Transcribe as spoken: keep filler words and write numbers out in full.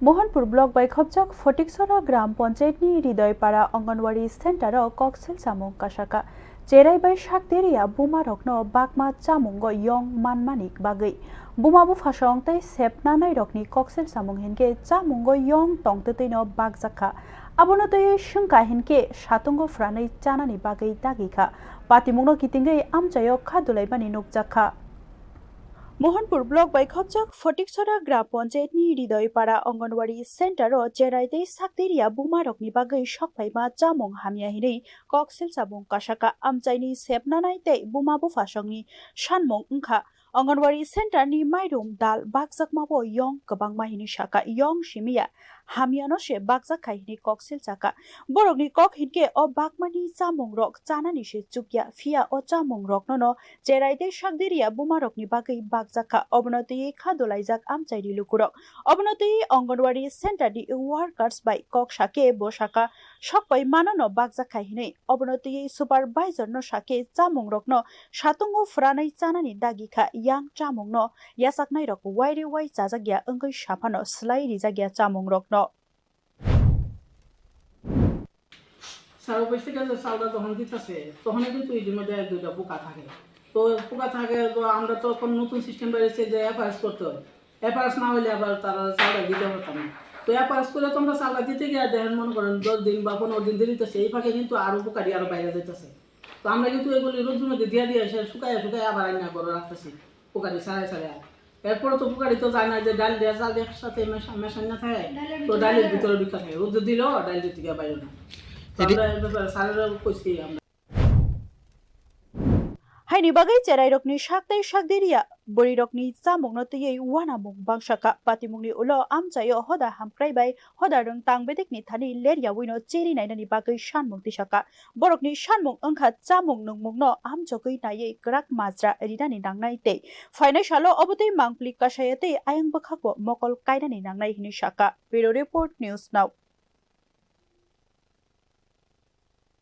Mohanpur block bai khopjak Photiksora Gram Panchayat ni Ridoipara Anganwadi Center o koksil samung kasaka. Cherai bai sakderiya buma rokno bakma chamungo yong manmani bagwi. Buma buphasong tei sepnanai rokni koksil samung hinkhe chamungo yong tongtwtwino bakjakha. Abono twiwi swngkha hinkhe satungo phranwi chanani bagwi dagikha. Patimungno kitingwi amchaio kha dulaimani nukjakha. Mohanpur block bai khopjak Photiksora Gram Panchayat ni Ridoipara Anganwadi Center o cherai tei sakderiya buma rokni bagwi sokphaima chamung hamya hinwi koksil samung kasaka. Amchaini sepnanai tei buma buphasongni sanmung wngkha. Anganwadi Center ni mairum dal bakjakmabo yong kwbangma hinwi saka, yong simiya hamyano se bakjak khai hinwi koksil saka. Borokni kok hinkhe o bakmani chamungrok chanani se chukya, phiya o chamungroknono cherai tei sakderiya bumarokni bagwi bakjakha. Obono twiwi kha dolaijak amchaini lukurok. Obono twiwi Anganwadi Center ni workers bai kok sake bo saka, sokpai manono bakjakha hinwi. Obono twiwi supervisor no sake chamungrokno satungo phranwi chanani dagikha, yang chamungno yachaknairok waire wai chajakya wngwi saphano swlai rijakya chamungrokno. Sir, office থেকে যে চাউলটা যখন দিতেছে, তখনই কিন্তু ইতিমধ্যে এক দুইটা পোকা থাকে। তো পোকা থাকে, তো আমরা তো এখন নতুন সিস্টেম বেরিয়েছে যে এফআরএস করতে হয়। এফআরএস না হলে আবার তারা চাউলটা দিতে পারতাম না। তো এফআরএস করে তো আমরা চাউলটা দিতে গিয়ে দেখেন, মনে করেন, দশ দিন বা পনেরো দিন দেরি হইতেছে, এই ফাঁকে কিন্তু আরো পোকাটি আরো বাইরে যাইতেছে। তো আমরা কিন্তু এগুলি রোদ্রের মধ্যে দিয়ে দিয়ে এসে শুকায় শুকায় আবার রান্না করে রাখতেছি, পোকাটি ছাড়াই ছাড়াই। এরপরে তো পোকাটি তো যায় না, যে ডাল দিয়ে চাল একসাথে মেশা-, মেশানো থাকে, ডালের তো ভিতরে ডালের লাগে। ভিতরে ঢুকে থাকে, রোদ্রে দিলেও ডাল দিতে গিয়ে বাইরে না। তো এটা আমরা এই ব্যাপারে স্যারেরও কইছি আমরা। Haini bagwi cherairokni sak tei sakderiya bwrwirokni chamungno twiwi uanamung bangsa kha. Patimungni ulo amchaio hoda hamkrai bai hoda rwngtang bedekni thani leryaui no cheri nainani bagwi sanmung tisa kha. Borokni sanmung wngkha chamung nungmungno amchogwi naiwi kwrak majra rinani nangnai tei phainai salo obotwi mangpili kasaya tei ayang bwkhakbo mokol kainani nangnai hinwi sakha. Bureau Report, News Now.